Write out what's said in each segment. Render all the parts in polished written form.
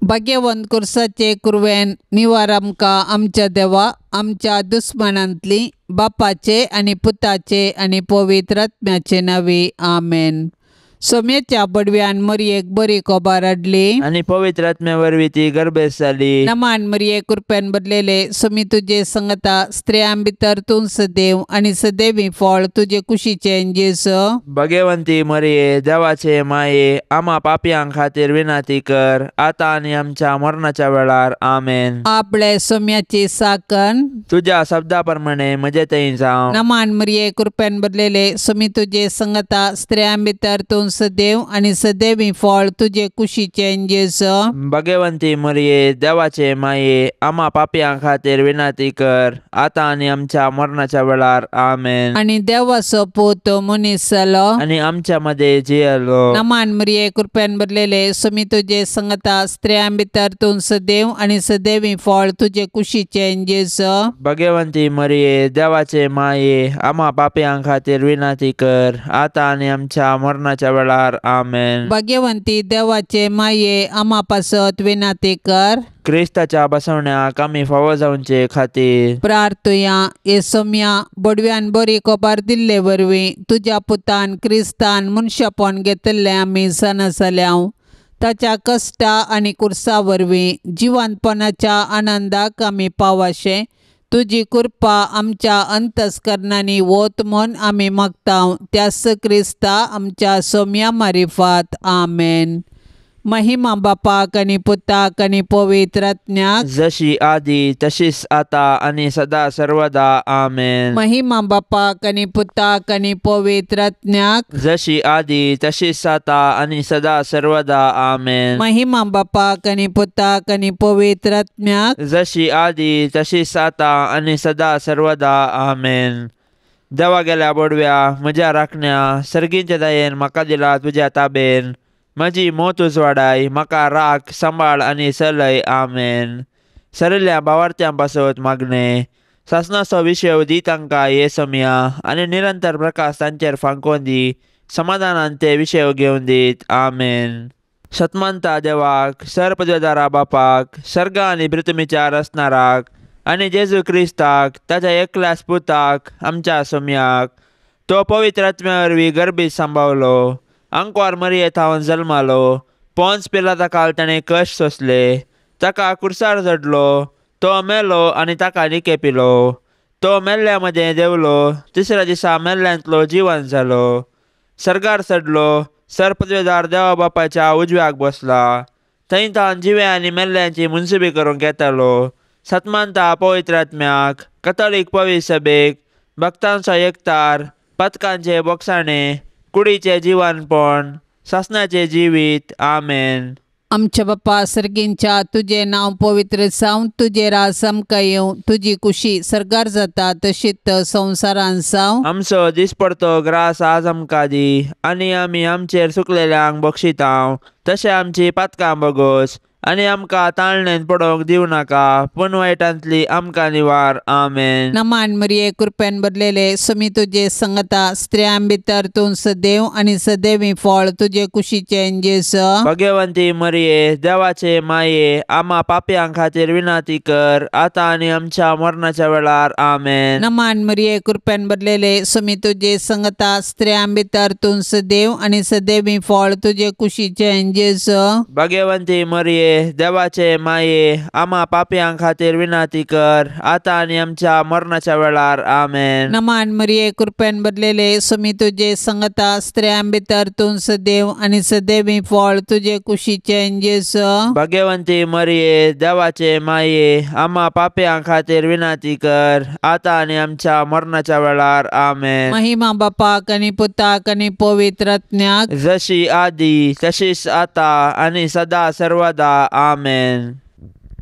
भाग्यवंत कुर्साचे कुरवेन निवार आमकां आमच्या देवा आमच्या दुस्मानांतली बापाचे आनी पुताचे आनी पवित्र आत्म्याचे नांवी आमेन. सोम्याच्या बडव्यान मरयेक बरी खबर हाडली आनी पवित्र आत्म्या वरवीं ती गर्भेस्त जाली. नमान मरये कृपेन भरलेले सोमी तुजे संगता स्त्रियां भितर तूं सदैव आनी सदैवी फळ तुजे कुशीचें जेजू. भगवंती मरये देवाचे माये आमा पापयां खातीर विनंती कर आतां आनी आमच्या मरणाच्या वेळार आमेन. आपले सोम्याची साकन तुज्या शब्दा प्रमाणे म्हजे थंय जावं. नमान मरये कृपेन भरलेले सोमी तुजे संगता स्त्रियां भितर तूं सदैव आनी सदैवी फळ तुजे कुशीचें जेजू. भगवंती मरये देवाचे माये आमा पापयां खातीर विनंती कर आतां आनी आमच्या मरणाच्या वेळार आमेन. आनी देवाचो पूत मनीस जालो आनी आमच्या मदें जियेलो. नमान मरये कृपेन भरलेले सोमी तुजे संगता स्त्रियां भितर तूं सदैव आनी सदैवी फळ तुजे कुशीचें जेजू. भगवंती मरये देवाचे माये आमा पापयां खातीर विनंती कर आतां आनी आमच्या मरणाच्या वेळार आमेन. भाग्यवंती देवाचे माये आमा पासत विनंती कर. क्रिस्ताच्या बसवण्याक आमी फावो जावचे खातीर प्रार्थुया. हे सोम्या बडव्यान बरी खबर दिल्ले वरवीं तुज्या पुतान क्रिस्तान मनशापण घेतिल्लें आमी जाणा जाल्याव. ताच्या कश्टा आनी कुर्सा वरवीं जिवंतपणाच्या आनंदाक आमी पावाशें तुजी कृपा आमच्या अंतस्करणांनी वत म्हूण आमी मागता त्याच क्रिस्ता आमच्या सोम्या मारिफात आमेन. महिमा बापाक आनी पुताक आनी पवित्र आत्म्याक जशी आदी तशीच आता आनी सदा सर्वदा आमेन. महिमा बापाक आनी पुताक आनी पवित्र आत्म्याक जशी आदी तशीच आता आनी सदा सर्वदा आमेन. महिमा बापाक आनी पुताक आनी पवित्र आत्म्याक जशी आदी तशीच आता आनी सदा सर्वदा आमेन. देवा गेल्या बोडव्या म्हज्या राखण्या सर्गींच्या दयेन म्हाका दिला तुज्या ताबेन म्हजी मोत उजवाडाय म्हाका राख सांबाळ आनी चलय आमेन. सरिल्ल्या भावार्थ्यां पासत मागणें सासणाचो विशय दी तांकां हे समया आनी निरंतर प्रकाश तांचेर फांकोवन दी समाधानान ते विशय घेवन दीत आमेन. सतमानता देवाक सरपदवेदारा बापाक सर्ग आनी पृथ्वीच्या रचणाराक आनी जेजू क्रिस्ताक ताच्या एकल्याच पुताक आमच्या सोम्याक तो पवित्र आत्म्या वरवीं गर्भीत सांबावलो आंकवार मरये थावन जल्मालो पोन्स पिलाता काल ताणें कश्ट सोंसले ताका कुर्सार चडलो तो मेलो आनी ताका निके पिलो तो मेल्ल्या मदें देंवलो तिसऱ्या दिसा मेल्ल्यांतलो जिवन जालो सर्गार चडलो सरपदवेदार देवा बापाच्या उजव्याक बसला थंय तावन जिव्या आनी मेल्ल्यांची मुनसुबी करूंक येतालो. सतमानता पवित्र आत्म्याक कथोलीक पवित्र सभेक भक्तांचो एकतार पथकांचे बोगसाणे कुडीचें जिवनपण सासणाचें जिवीत आमेन. आमच्या बापा सर्गींच्या तुजें नांव पवित्र जावं तुजें राज आमकां येवं तुजी कुशी सर्गार जाता तशीच संवसारान जावं. आमचो दिसपडतो ग्रास आज आमकां दी आनी आमी आमचेर सुकलेल्यांक बक्षितांव तशें आमची पातकां बगोस आनी आमकां ताळणेन पडोवंक दिवं नाका पूण वायटांतली आमकां निवार आमेन. नमान मरये कृपेन भरलेले सोमी तुजे संगता स्त्रियां भितर तूं सदैव आनी सदैवी फळ तुजे कुशीचें जेजू. भगवंती मरये देवाचे माये आमा पापयां खातीर विनंती कर आतां आनी आमच्या मरणाच्या वेळार आमेन. नमान मरये कृपेन भरलेले सोमी तुजे संगता स्त्रियां भितर तूं सदैव आनी सदैवी फळ तुजे कुशीचें जेजू. भगवंती मरये देवाचे माये आमा पापयां खातीर विनंती कर आतां आनी आमच्या मरणाच्या वेळार आमेन. नमान मरये कृपेन भरलेले सोमी तुजे संगता स्त्रियां भितर तूं सदैव आनी सदैवी फळ तुजे कुशीचें जेजू. भगवंती मरये देवाचे माये आमा पापयां खातीर विनंती कर आतां आनी आमच्या मरणाच्या वेळार आमेन. महिमा बापाक आनी पुताक आनी पवित्र आत्म्याक जशी आदी तशीच आतां आनी सदा सर्वदा आमेन.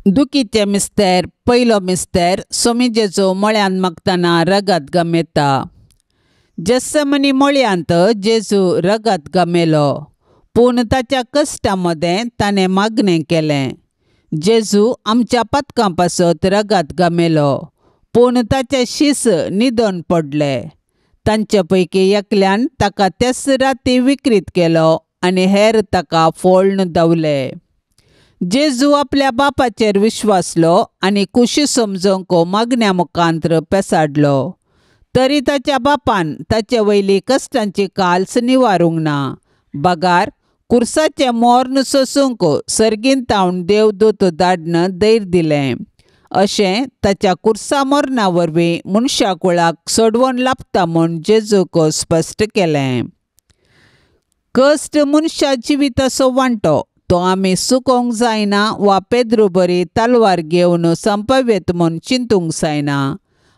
दुखीचे मिस्तेर पयलो मिस्तेर सोमी जेजू मळ्यांत मागतना रगत गमेता. जेस्समनी मळ्यांत जेजू रगत गमेलो पूण ताच्या कश्टा मदें ताणें मागणें केलें. जेजू आमच्या पातकां पासत रगत गमेलो पूण ताचे शीस न्हिदोन पडले. तांचे पैकी एकल्यान ताका त्याच राती विक्रीत केलो आनी हेर ताका फोळ्ण दवले. जेजू आपल्या बापाचेर विश्वासलो आनी कुशी समजूंक मागण्या मुखांत्र पेसाडलो. तरी ताच्या बापान ताचे वयली कश्टांची काल्स निवारूंक ना, बगार कुर्साचें मोर्न सोसूंक सर्गीन तावन देवदूत धाडन धैर्य दिलें. अशें ताच्या कुर्सा मोर्ना वरवीं मनशा कुळाक सोडवण लाभता म्हूण जेजूक स्पश्ट केलें. कश्ट मनशा जिविताचो वांटो, तो आमी सुकोवंक जायना वा पेद्रू बरी तलवार घेवन संपवेत म्हूण चिंतूंक जायना,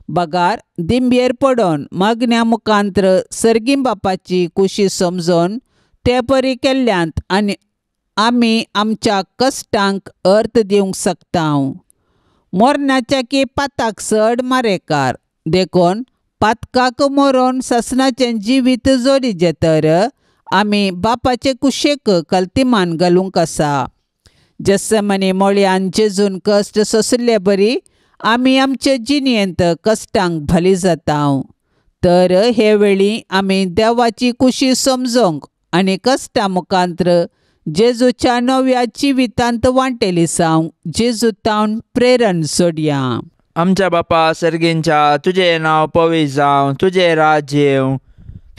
बगार दिंबयेर पडोन मागण्या मुखांत्र सर्गी बापाची कुशी समजून ते परी केल्ल्यांत आनी आमी आमच्या कश्टांक अर्थ दिवंक शकता. मरणाच्या की पाताक चड मारेकार, देखून पातकाक मरोन सासणाचें जिवीत जोडीचें तर आमी बापाचे कुशेक कल्तिमान घालूंक आसा. जस्समनी मोळयान जेजून कश्ट सोंशिल्ले बरी आमी आमचे जिणेंत कश्टांक भाली जाता. तर हे वेळी आमी देवाची कुशी समजूंक आनी कश्टां मुखांत्र जेजूच्या नव्या जिवितांत वांटेली जावंक जेजू तावन प्रेरण सोडया. आमच्या बापा सर्गींच्या, तुजें नांव पवित्र जावं, तुजें राज्य येवं,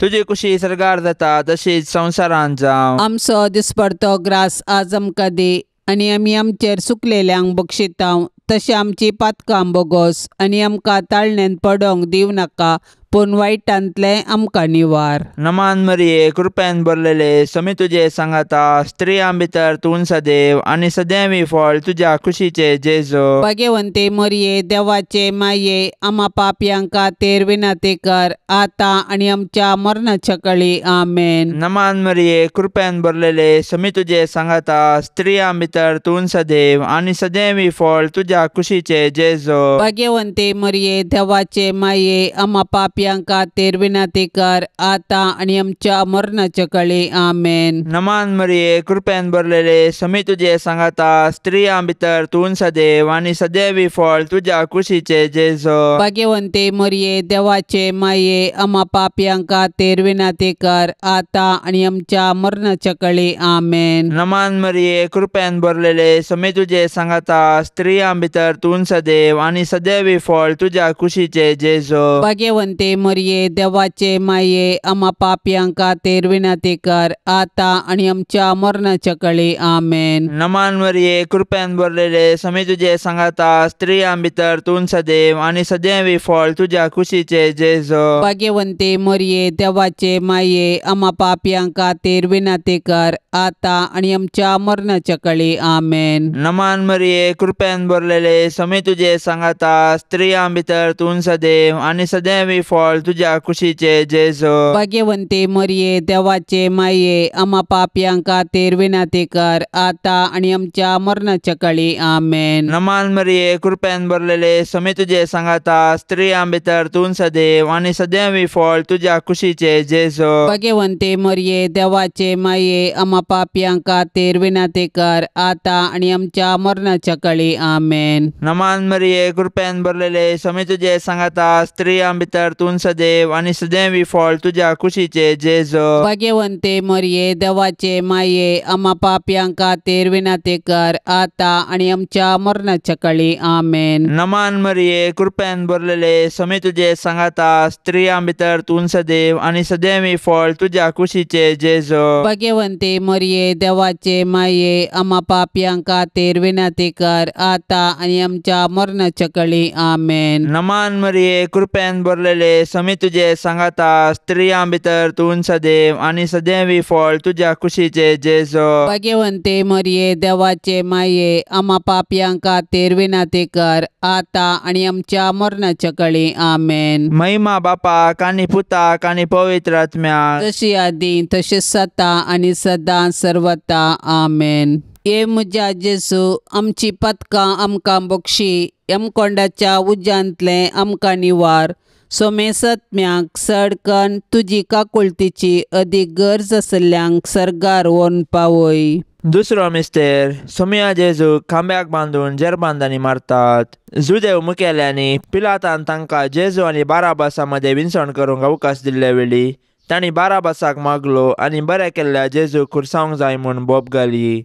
तुजी कुशी सर्गार जाता तशीच संवसारांत जावं. आमचो दिसपडतो ग्रास आज आमकां दी आनी आमी आमचेर सुकलेल्यांक बक्षितांव तशें आमची पातकां बोगोस आनी आमकां ताळणेन पडोंक दिवं नाका, पूण वायटांतलें आमकां निवार. नमान मरिये, कृपेन भरलेले, समी तुजे सांगाता, स्त्रियां भितर तूं सदैव आनी सदैवी फळ तुज्या कुशीचे जेजू. भाग्यवंते मरिये, देवाचे माये, आमा पापयांक खातीर विनंती कर आतां आनी आमच्या मरणाच्या कळी. आमेन. नमान मरिये, कृपेन भरलेले, समी तुजे सांगाता, स्त्रियां भितर तूं सदैव आनी सदैवी फळ तुज्या कुशीचे जेजू. भाग्यवंते मरिये, देवाचे माये, आमा पापयांक खातीर विनंती कर आतां आनी आमच्या मरणाच्या कळी. आमेन. नमान मरिये, कृपेन भरलेले, समी तुजे सांगाता, स्त्रियां भितर तूं सदैव आनी सदैवी फळ तुज्या कुशीचे जेजू. भाग्यवंते मरिये, देवाचे माये, आमा पापयांक खातीर विनंती कर आतां आनी आमच्या मरणाच्या कळी. आमेन. नमान मरिये, कृपेन भरलेले, समी तुजे सांगाता, स्त्रियां भितर तूं सदैव आनी सदैवी फळ तुज्या कुशीचे जेजू. भाग्यवंते मरिये, देवाचे माये, आमा पापयांक खातीर विनंती कर आतां आनी आमच्या मरणाच्या कळी. आमेन. नमान मरिये, कृपेन भरलेले, समी तुजे सांगाता, स्त्रियां भितर तूं सदैव आनी सदैवी फळ तुज्या कुशीचे जेजू. भाग्यवंते मरिये, देवाचे माये, आमा पापयांक खातीर विनंती कर आतां आनी आमच्या मरणाच्या कळी. आमेन. नमान मरिये, कृपेन भरलेले, समी तुजे सांगाता, स्त्रियां भितर तूं सदैव आनी सदैवी फळ तुज्या कुशीचे जेजू. भाग्यवंते मरिये, देवाचे माये, आमा पापयांक खातीर विनंती कर आतां आनी आमच्या मरणाच्या कळी. आमेन. नमान मरिये, कृपेन भरलेले, समी तुजे सांगाता, स्त्रियां भितर तूं सदैव आनी सदैवी फळ तुज्या कुशीचे जेजू. भाग्यवंते मरिये, देवाचे माये, आमा पापयांक खातीर विनंती कर आतां आनी आमच्या मरणाच्या कळी. आमेन. नमान मरिये, कृपेन भरलेले, समी तुजे सांगाता, स्त्रियां भितर तूं सदैव आनी सदैवी फळ तुज्या कुशीचे जेजू. भाग्यवंते मरिये, देवाचे माये, आमा पापयांक खातीर विनंती कर आतां आनी आमच्या मरणाच्या कळी. आमेन. नमान मरिये, कृपेन भरलेले, समी तुजे सांगाता, स्त्रियां भितर तूं सदैव आनी सदैवी फळ तुज्या कुशीचे जेजू. भाग्यवंते मरिये, देवाचे माये, आमा पापयांक खातीर विनंती कर आतां आनी आमच्या मरणाच्या कळी. आमेन. नमान मरिये, कृपेन भरलेले, समी तुजे सांगाता, स्त्रियां भितर तूं सदैव आनी सदैवी फळ तुज्या कुशीचे जेजू. भाग्यवंते मरिये, देवाचे माये, आमा पापयांक खातीर विनंती कर आतां आनी आमच्या मरणाच्या कळी. आमेन. महिमा बापाक आनी पुताक आनी पवित्र आत्म्याक, तशी आदी तशीच सता आनी सदां सर्वता. आमेन. हे म्हज्या जेजू, आमची पदकां आमकां बक्षी, यमकोंडाच्या उज्यांतलें आमकां निवार, सोमेसत्म्याक सडकन तुजी काकुळतीची अदीक गरज आशिल्ल्यांक सर्गार व्हरून पावय. दुसरो मिस्तेर, सोमिया जेजू खांब्याक बांदून जेरबांदांनी मारतात. जुदेव मुखेल्यांनी पिलातान तांकां जेजू आनी बाराबासा मदें विनसण करूंक अवकाश दिल्ले वेळी तांणी बाराबासाक मागलो आनी बरें केल्ल्या जेजू खुर्सावंक जाय म्हूण बोब घाली.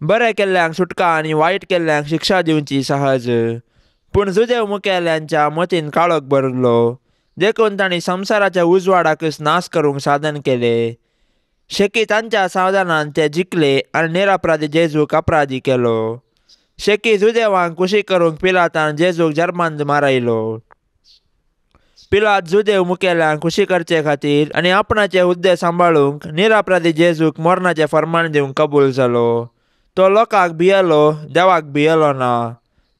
बरें केल्ल्यांक सुटका आनी वायट केल्ल्यांक शिक्षा दिवची सहज. पूण जुदेव मुखेल्यांच्या मतीन काळोख भरलो, देखून तांणी संवसाराच्या उजवाडाकच नाश करूंक साधन केलें. शेकी तांच्या सावधानान ते जिखले आनी निरपराधी जेजूक अपराधी केलो. शेकी जुदेवांक खुशी करूंक पिलातान जेजूक जर्मांत मारायलो. पिलात जुदेव मुखेल्यांक खुशी करचे खातीर आनी आपणाचे हुद्दे सांबाळूंक निरपराधी जेजूक मरणाचें फर्मान दिवंक कबूल जालो. तो लोकांक भियेलो, देवाक भियेलो ना.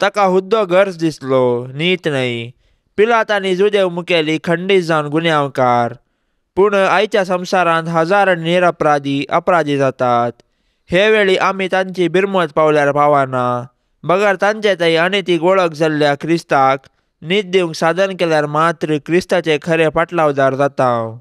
ताका हुद्दो गरज दिसलो, नीत न्हय. पिलात आनी जुदेव मुखेली खंडीत जावन गुन्यांवकार. पूण आयच्या संवसारांत हजारांनी निरपराधी अपराधी जातात. हे वेळी आमी तांची बिरमत पावल्यार पावना, बगर तांचे थंय अनितीक वळख जाल्ल्या क्रिस्ताक नीत दिवंक साधन केल्यार मात्र क्रिस्ताचे खरे पाटलावदार जाता.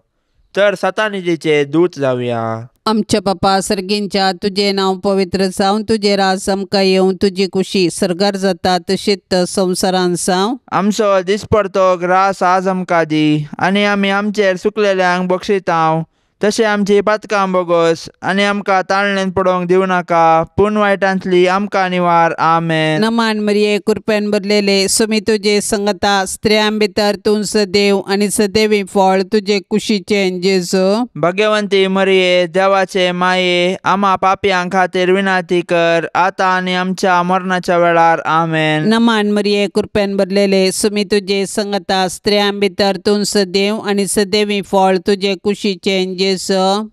तर सतानितीचे दूत जावया. आमच्या बापा सर्गींच्या, तुजें नांव पवित्र जावं, तुजें राज आमकां येवं, तुजी कुशी सर्गार जाता तशीच संवसारान जावं. आमचो दिसपडतो ग्रास आज आमकां दी, आनी आमी आमचेर सुकलेल्यांक बक्षितांव, तशें आमची पातकां बोगस, आनी आमकां ताळणेन पडोवंक दिवं नाका, पूण वायटांतली आमकां निवार. आमेन. नमान मरिये, कृपेन भरलेले, स्वामी तुजे संगता, स्त्रियां भितर तूं सदैव आनी सदैवी फळ तुजे कुशीचें जेजू. भगवंती मरिये, देवाचे माये, आमा पापयां खातीर विनंती कर, आतां आनी आमच्या मरणाच्या वेळार. आमेन. नमान मरिये, कृपेन भरलेले, स्वामी तुजे संगता, स्त्रियां भितर तूं सदैव आनी सदैवी फळ तुजे कुशीचें जेजू.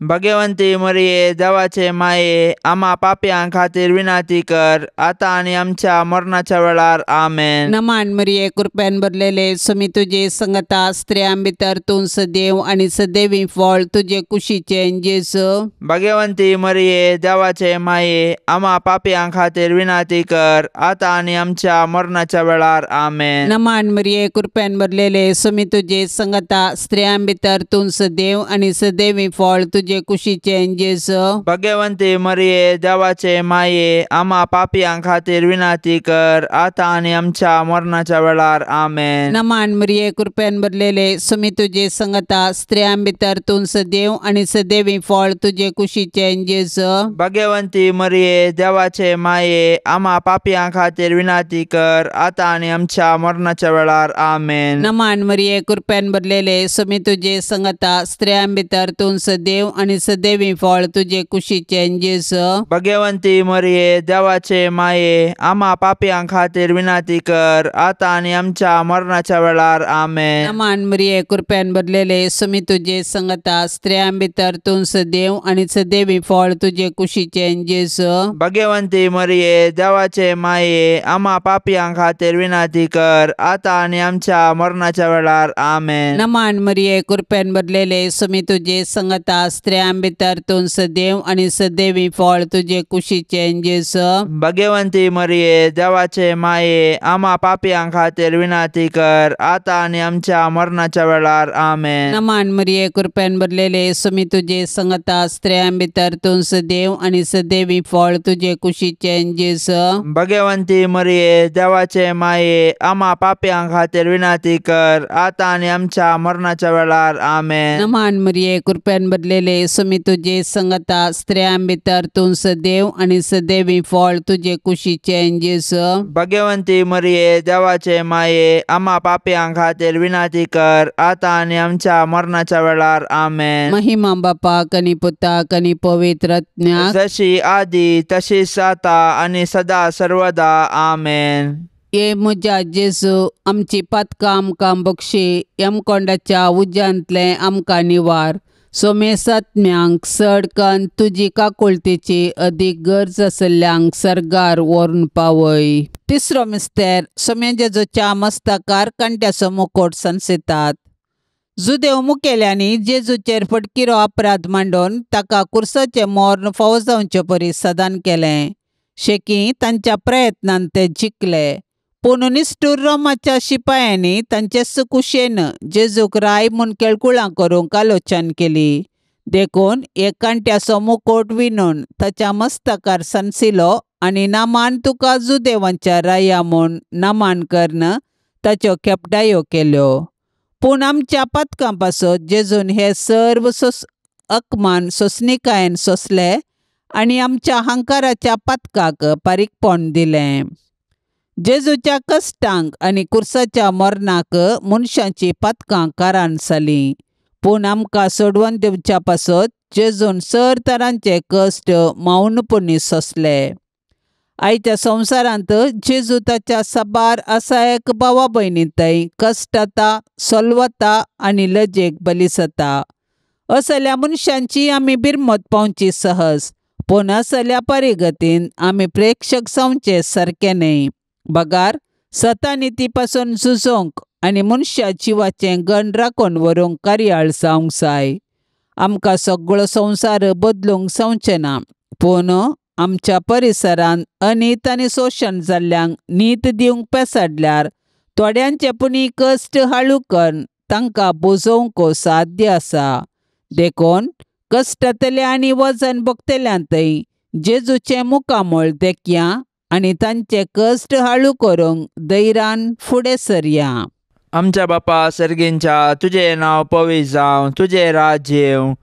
भगवंती मरिये, देवाचे माये, आमा पापयां खातीर विनंती कर, आतां आनी आमच्या मरणाच्या वेळार. आमेन. नमान मरिये, कृपेन भरलेले, स्वामी तुजे संगता, स्त्रियां भितर तूं सदैव आनी सदैवी फळ तुजे कुशीचें जेजू. भगवंती मरिये, देवाचे माये, आमा पापयां खातीर विनंती कर, आतां आनी आमच्या मरणाच्या वेळार. आमेन. नमान मरिये, कृपेन भरलेले, स्वामी तुजे संगता, स्त्रियां भितर तूं सदैव आनी सदैवी फळ तुजे कुशीचें जेजू. भगवंती मरिये, देवाचे माये, आमा पापयां खातीर विनंती कर, आतां आनी आमच्या मरणाच्या वेळार. आमेन. नमान मरिये, कृपेन भरलेले, स्वामी तुजे संगता, स्त्रियां भितर तूं सदैव आनी सदैवी फळ तुजे कुशीचें जेजू. भगवंती मरिये, देवाचे माये, आमा पापयां खातीर विनंती कर, आतां आनी आमच्या मरणाच्या वेळार. आमेन. नमान मरिये, कृपेन भरलेले, स्वामी तुजे संगता, स्त्रियां भितर तूं सदैव आनी सदैवी फळ तुजे कुशीचें जेजू. भगवंती मरिये, देवाचे माये, आमा पापयां खातीर विनंती कर, आतां आनी आमच्या मरणाच्या वेळार. आमेन. नमान मरिये, कृपेन भरलेले, स्वामी तुजे संगता, स्त्रियां भितर तूं सदैव आनी सदैवी फळ तुजे कुशीचें जेजू. भगवंती मरिये, देवाचे माये, आमा पापयां खातीर विनंती कर, आतां आनी आमच्या मरणाच्या वेळार. आमेन. नमान मरिये, कृपेन भरलेले, स्वामी तुजे संगता, स्त्रियां भितर तूं सदैव आनी सदैवी फळ तुजे कुशीचें जेजू. भगवंती मरिये, देवाचे माये, आमा पापयां खातीर विनंती कर, आतां आनी आमच्या मरणाच्या वेळार. आमेन. नमान मरिये, कृपेन भरलेले, स्वामी तुजे संगता, स्त्रियां भितर तूं सदैव आनी सदैवी फळ तुजे कुशीचें जेजू. भगवंती मरिये, देवाचे माये, आमा पापयां खातीर विनंती कर, आतां आनी आमच्या मरणाच्या वेळार. आमेन. नमान मरिये, कृपेन भरलेले, स्वामी तुजे संगता, स्त्रियां भितर तूं सदैव आनी सदैवी फळ तुजे कुशीचें जेजू. भगवंती मरिये, देवाचे माये, आमा पापयां खातीर विनंती कर, आतां आनी आमच्या मरणाच्या वेळार. आमेन. महिमा बापाक आनी पुताक आनी पवित्र आत्म्याक, जशी आदी तशीच आतां आनी सदा सर्वदा. आमेन. ये म्हज्या जेजू, आमची पातकां आमकां बक्षी, यमकोंडाच्या उज्यांतलें आमकां निवार. सोमेसात्म्यांक चड कन्न तुजी काकुळतेची अदीक गरज आशिल्ल्यांक सर्गार व्हरून पावय. तिसरो मिस्तेर, सोम्या जेजूच्या मस्तकार कांट्याचो मुकोट सनसितात. जुदेव मुखेल्यांनी जेजूचेर फटकिरो अपराध मांडून ताका कुर्साचें मर्ण फावो जावचे परी सदान केलें. शेकी तांच्या प्रयत्नान ते जिखले, पूण निश्ठूर रोमाच्या शिपायांनी तांचे कुशेन जेजूक राय म्हूण केळकुळां करूंक आलोचन केली. देखून एक कांट्याचो मुकोट विणून ताच्या मस्तकार सनसिलो आनी नामान तुका जुदेवांच्या राया म्हूण नामान करून ताच्यो खेपटायो केल्यो. पूण आमच्या पातकां पासत जेजून हे सर्व अपमान सोंसणीकायेन सोंसले आनी आमच्या हांकाराच्या पातकाक पारीकपण दिलें. जेजूच्या कश्टांक आनी कुर्साच्या मरणाक मनशांची पातकां कारण जालीं, पूण आमकां सोडवून दिवच्या पासत जेजून सर तरांचे कश्ट मौनपणी सोंसले. आयच्या संवसारांत जेजू ताच्या साबार असायक भावा भयणी थंय कश्टता, सोलवता आनी लजेक बलिसता. असल्या मनशांची आमी बिरमत पावची सहज, पूण असल्या परिगतीन आमी प्रेक्षक जावचे सारकें न्हय, बगार सतानिती पासून झुजोवंक आनी मनशा जिवाचें गण राखून व्हरूंक कार्याळ जावंक जाय. आमकां सगळो संवसार बदलूंक जावचें ना, पूण आमच्या परिसरांत अनीत आनी शोशण जाल्ल्यांक नीत दिवंक पेसाडल्यार थोड्यांचे पुणी कश्ट हाळू करून तांकां बोजोवंक साध्य आसा. देखून कश्टांतले आनी वजन भोगतल्यांतय जेजूचें मुखामळ देखया आनी तांचे कश्ट हाळू करूंक धैर्यान फुडें सरया. आमच्या बापा सर्गींच्या, तुजें नांव पवित्र जावं, तुजें राज्य येवं,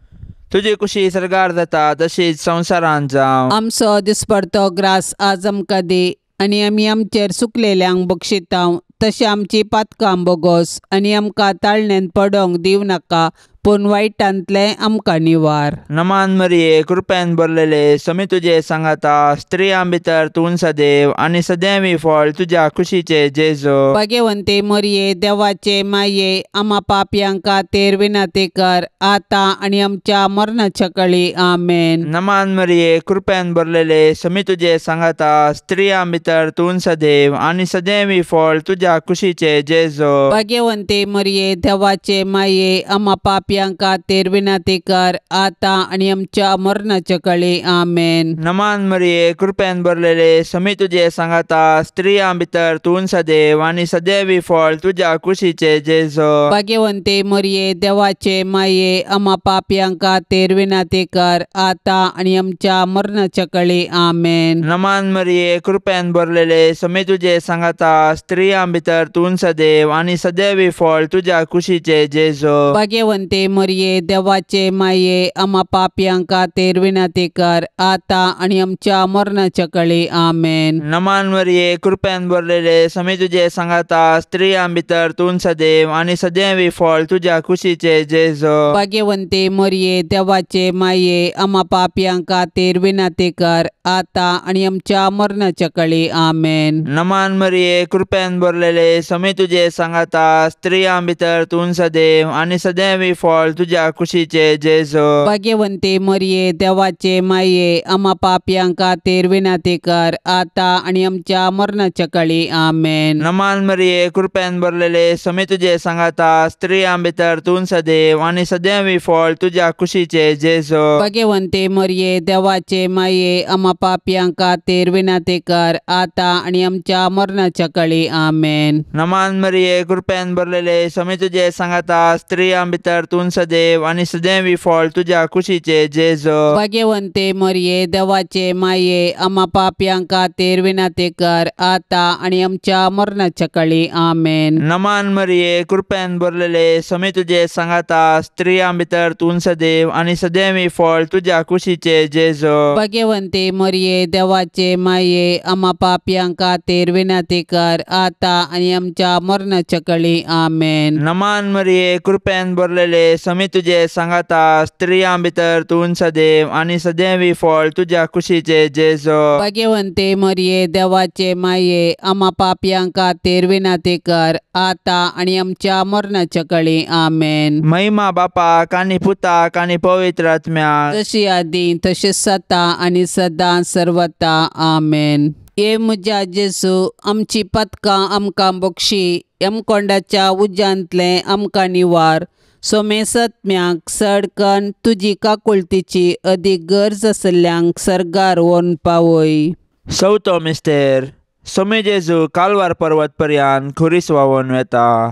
तुजी कुशी सर्गार जाता तशीच संवसारांत जावं. आमचो दिसपडतो ग्रास आज आमकां दी आनी आमी आमचेर सुकलेल्यांक बक्षितांव तशें आमची पातकां बोगोस आनी आमकां ताळणेंत पडोंक दिवं नाका, पूण वायटांतलें आमकां निवार. नमान मरिये, कृपेन भरलेले, समी तुजे सांगाता, स्त्रियां भितर तूं सदैव आनी सदैवी फळ तुज्या कुशीचे जेजू. भाग्यवंते मरिये, देवाचे माये, आमा पापयांक खातीर विनंती कर आतां आनी आमच्या मरणाच्या कळी. आमेन. नमान मरिये, कृपेन भरलेले, समी तुजे सांगाता, स्त्रियां भितर तूं सदैव आनी सदैवी फळ तुज्या कुशीचे जेजू. भाग्यवंते मरिये, देवाचे माये, आमा पापयांक खातीर विनंती कर आतां आनी आमच्या मरणाच्या कळी. आमेन. नमान मरिये, कृपेन भरलेले, समी तुजे सांगाता, स्त्रियां भितर तूं सदैव आनी सदैवी फळ तुज्या कुशीचे जेजू. भाग्यवंते मरिये, देवाचे माये, आमा पापयांक खातीर विनंती कर आतां आनी आमच्या मरणाच्या कळी. आमेन. नमान मरिये, कृपेन भरलेले, समी तुजे सांगाता, स्त्रियां भितर तूं सदैव आनी सदैवी फळ तुज्या कुशीचे जेजू. भाग्यवंते मरिये, देवाचे माये, आमा पापयांक खातीर विनंती कर आतां आनी आमच्या मरणाच्या कळी. आमेन. नमान मरिये, कृपेन भरलेले, समी तुजे सांगाता, स्त्रियां भितर तूं सदैव आनी सदैवी फळ तुज्या कुशीचे जेजू. भाग्यवंते मरिये, देवाचे माये, आमा पापयांक खातीर विनंती कर आतां आनी आमच्या मरणाच्या कळी. आमेन. नमान मरिये, कृपेन भरलेले, समी तुजे सांगाता, स्त्रियां भितर तूं सदैव आनी सदैवी फळ तुज्या कुशीचे जेजू. भाग्यवंते मरिये, देवाचे माये, आमा पापयांक खातीर विनंती कर आतां आनी आमच्या मरणाच्या कळी. आमेन. नमान मरिये, कृपेन भरलेले, समी तुजे सांगाता, स्त्रियां भितर तूं सदैव आनी सदैवी फळ तुज्या कुशीचे जेजू. भाग्यवंते मरिये, देवाचे माये, आमा पापयांक खातीर विनंती कर आतां आनी आमच्या मरणाच्या कळी. आमेन. नमान मरिये, कृपेन भरलेले, समी तुजे सांगाता, स्त्रियां भितर तूं सदैव आनी सदैवी फळ तुज्या कुशीचे जेजू. भाग्यवंते मरिये, देवाचे माये, आमा पापयांक खातीर विनंती कर आतां आनी आमच्या मरणाच्या कळी. आमेन. नमान मरिये, कृपेन भरलेले, समी तुजे सांगाता, स्त्रियां भितर तूं सदैव आनी सदैवी फळ तुज्या कुशीचे जेजू. भाग्यवंते मरिये, देवाचे माये, आमा पापयांक खातीर विनंती कर आतां आनी आमच्या मरणाच्या कळी. आमेन. नमान मरिये, कृपेन भरलेले, समी तुजे सांगाता, स्त्रियां भितर तूं सदैव आनी सदैवी फळ तुज्या कुशीचे जेजू. भाग्यवंते मरिये, देवाचे माये, आमा पापयांक खातीर विनंती कर आतां आनी आमच्या मरणाच्या कळी. आमेन. महिमा बापाक आनी पुताक आनी पवित्र आत्म्याक, जशी आदी तशीच सता आनी सदां सर्वता. आमेन. हे म्हज्या जेजू, आमची पदकां आमकां बक्षी, यमकोंडाच्या उज्यांतलें आमकां निवार. सोमेसत्म्याक सडकन तुजी काकुळतीची अदीक गरज आशिल्ल्यांक सर्गार व्हरून पावय. चवथो मिस्तेर. सोमे जेजू कालवार पर्वत पर्यान खुरीस व्हांवून वेता.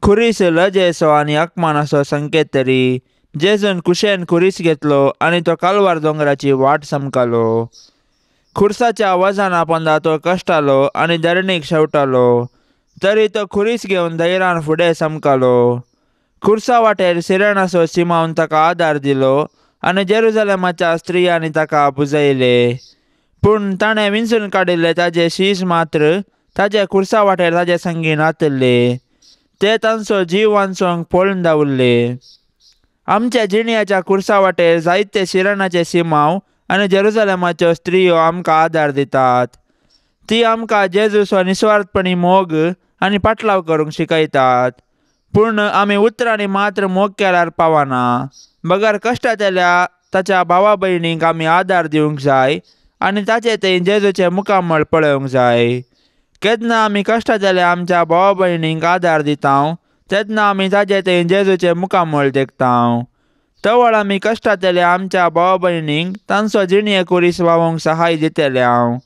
खुरीस लजेचो आनी अपमानाचो संकेत तरी जेजून कुशेन खुरीस घेतलो आनी तो कालवार दोंगराची वाट समकालो. खुर्साच्या वजना पोंदा तो कश्टालो आनी धरणीक शेवटालो, तरी तो खुरीस घेवन धैर्यान फुडें समकालो. खुर्सा वाटेर सिरणाचो सिमावन ताका आदार दिलो आनी जेरुजलेमाच्या स्त्रियांनी ताका पुजयले. पूण ताणें विंचून काडिल्ले ताजे शीस मात्र ताजे खुर्सा वाटेर ताजे संगी नातल्ले. ते तांचो जीव वांचोवंक पळून धांवल्ले. आमच्या जिणयाच्या खुर्सा वाटेर जायते शिरणाचे सिमांव आनी जेरुजलेमाच्यो स्त्रियो आमकां आदार दितात. ती आमकां जेजूचो निस्वार्थपणी मोग आनी पाटलाव करूंक शिकयतात. पूण आमी उतरांनी मात्र मोग केल्यार पावना, बगर कश्टांतल्या ताच्या भावा भयणींक आमी आदार दिवंक जाय आनी ताचे थंय जेजूचें मुखामळ पळोवंक जाय. केन्ना आमी कश्टांतल्या आमच्या भावा भयणींक आदार दिता तेन्ना आमी ताचे थंय जेजूचें मुखामळ देखता. तवळ आमी कश्टांतल्या आमच्या भावा भयणींक तांचो जिणये खुरीस वावोवंक सहाय दितले हांव.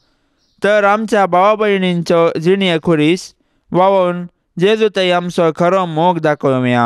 तर आमच्या भावा भयणींचो जिणये खुरीस वावोवन जेजू थंय आमचो खरो मोग दाखोवया.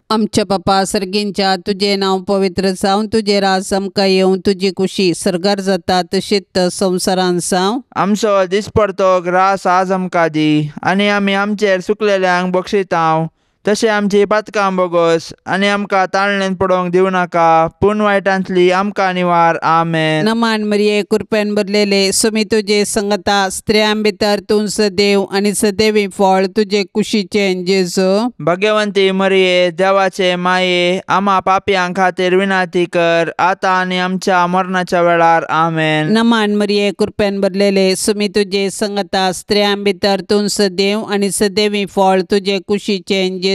आमच्या बापा सर्गींच्या, तुजें नांव पवित्र जावं, तुजें राज आमकां येवं, तुजी कुशी सर्गार जाता तशीच संवसारान जावं. आमचो दिसपडतो ग्रास आज आमकां दी आनी आमी आमचेर सुकलेल्यांक बक्षितांव तशें आमची पातकां बोगोस आनी आमकां ताळणेन पडोवंक दिवं नाका, पूण वायटांतली आमकां निवार. आमेन. नमान मरिये, कृपेन भरलेले, सुमी तुजे संगता, स्त्रियां भितर तूं सदैव आनी सदैवी फळ तुजे कुशीचें जेजू. भगवंती मरिये, देवाचे माये, आमा पापयां खातीर विनंती कर आतां आनी आमच्या मरणाच्या वेळार. आमेन. नमान मरिये, कृपेन भरलेले, सुमी तुजे संगता, स्त्रियां भितर तूं सदैव आनी सदैवी फळ तुजे कुशीचें जेजू.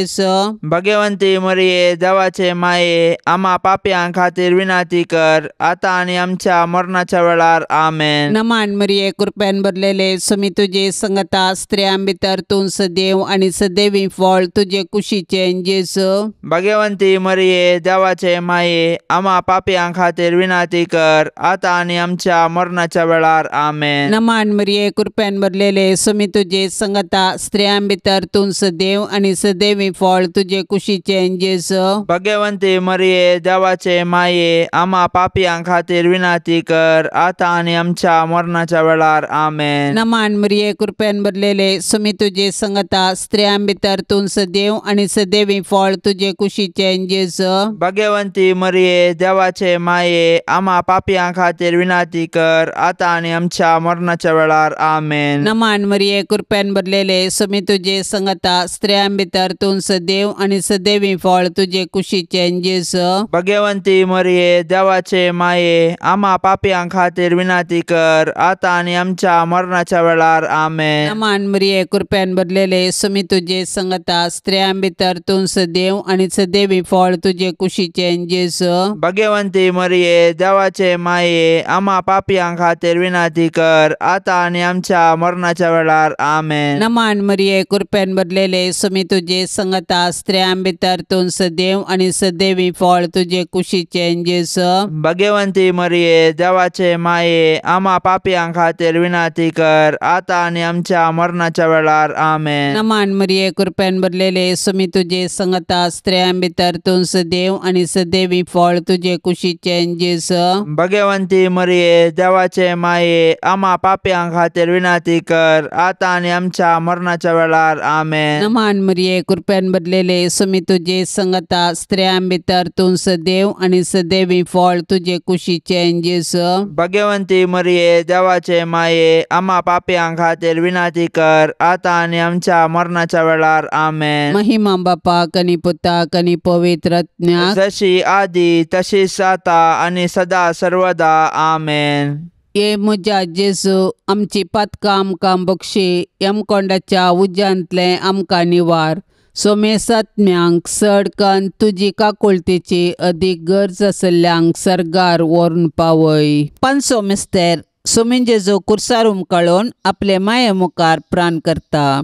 भगवंती मरिये, देवाचे माये, आमा पापयां खातीर विनंती कर आतां आनी आमच्या मरणाच्या वेळार. आमेन. नमान मरिये, कृपेन भरलेले, सुमी तुजे संगता, स्त्रियां भितर तूं सदैव आनी सदैवी फळ तुजे कुशीचें जेजू. भगवंती मरिये, देवाचे माये, आमा पापयां खातीर विनंती कर आतां आनी आमच्या मरणाच्या वेळार. आमेन. नमान मरिये, कृपेन भरलेले, सुमी तुजे संगता, स्त्रियां भितर तूं सदैव आनी सदैवी फळ तुजे कुशीचें जेजू. भगवंती मरिये, देवाचे माये, आमा पापयां खातीर विनंती कर आतां आनी आमच्या मरणाच्या वेळार. आमेन. नमान मरिये, कृपेन भरलेले, सुमी तुजे संगता, स्त्रियां भितर तूं सदैव आनी सदैवी फळ तुजे कुशीचें जेजू. भगवंती मरिये, देवाचे माये, आमा पापयां खातीर विनंती कर आतां आनी आमच्या मरणाच्या वेळार. आमेन. नमान मरिये, कृपेन भरलेले, सुमी तुजे संगता, स्त्रियां भितर तूं सदैव आनी सदैवी फळ तुजे कुशीचें जेजू. भगवंती मरिये, देवाचे माये, आमा पापयां खातीर विनंती कर आतां आनी आमच्या मरणाच्या वेळार. आमेन. नमान मरिये, कृपेन भरलेले, सुमी तुजे संगता, स्त्रियां भितर तूं सदैव आनी सदैवी फळ तुजे कुशीचें जेजू. भगवंती मरिये, देवाचे माये, आमा पापयां खातीर विनंती कर आतां आनी आमच्या मरणाच्या वेळार. आमेन. नमान मरिये, कृपेन भरलेले, सुमी तुजे संगता, स्त्रियां भितर तूं सदैव आनी सदैवी फळ तुजे कुशीचें जेजू. भगवंती मरिये, देवाचे माये, आमा पापयां खातीर विनंती कर आतां आनी आमच्या मरणाच्या वेळार. आमेन. नमान मरिये, कृपेन भरलेले, सुमी तुजे संगता, स्त्रियां भितर तूं सदैव आनी सदैवी फळ तुजे कुशीचें जेजू. भगवंती मरिये, देवाचे माये, आमा पापयां खातीर विनंती कर आतां आनी आमच्या मरणाच्या वेळार. आमेन. नमान मरिये, कृपेन भरलेले, सुमी तुजे संगता, स्त्रियां भितर तूं सदैव आनी सदैवी फळ तुजे कुशीचें जेजू. भगवंती मरिये, देवाचे माये, आमा पापयां खातीर विनंती कर आतां आनी आमच्या मरणाच्या वेळार. आमेन. महिमा बापाक आनी पुताक आनी पवित्र आत्म्याक, जशी आदी तशीच आतां आनी सदा सर्वदा. आमेन. ये म्हज्या जेजू, आमची पातकां आमकां बक्षी, यमकोंडाच्या उज्यांतलें आमकां निवार. सोमेसात्म्यांक चड कन्न तुजी काकुळतेची अदीक गरज आशिल्ल्यांक सर्गार व्हरून पावय. पांचसो मिस्तेर सोमीन जेजू कुर्सार उमकाळून आपले माये मुखार प्राण करता.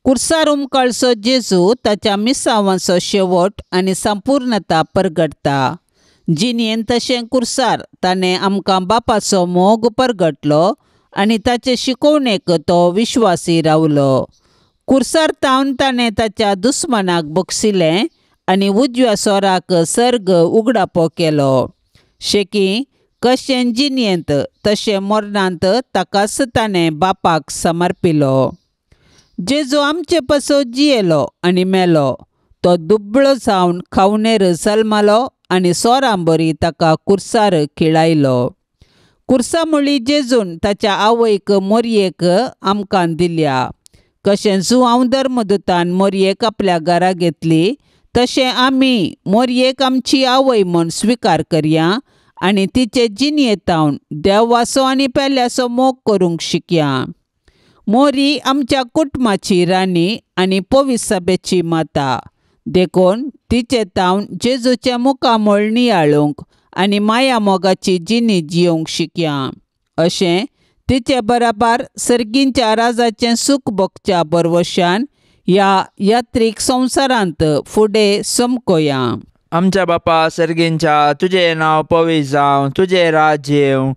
कुर्सार उमकाळचो जेजू ताच्या मिसावांचो शेवट आनी संपूर्णता परगटता. जिणेन तशें कुर्सार ताणें आमकां बापाचो मोग परगटलो आनी ताचे शिकोवणेक तो विश्वासी रावलो. कुर्सार तावन ताणें ताच्या दुस्मानाक बक्षिलें आनी उजव्या सोराक सर्ग उगडापो केलो. शेकी कशें जिणेंत तशें मरणांत ताकाच ताणें बापाक समर्पिलो. जेजू आमचे पासत जियेलो आनी मेलो. तो दुबळो जावन खावणेर जल्मालो आनी सोरांबरी ताका कुर्सार खिळायलो. कुर्सा मुळी जेजून ताच्या आवयक मोरयेक आमकां दिल्या. कशें जुआंव धर्मदूतान मोरयेक आपल्या घरा घेतली तशें आमी मोरयेक आमची आवय म्हूण स्विकार करया आनी तिचे जिणयेतावन देवाचो आनी पेल्याचो मोग करूंक शिकया. मोरी आमच्या कुटुंबाची राणी आनी पवित्र माता, देखून तिचे तावन जेजूचें मुखामळ नियाळूंक आनी माया मोगाची जिणी जियोवंक शिकया. अशें तिचे बराबर सर्गींच्या राजाचें सूख भोगच्या बरवशान ह्या यात्रीक संवसारांत फुडें समकोया. आमच्या बापा सर्गींच्या, तुजें नांव पवित्र जावं, तुजें राज्य येवं,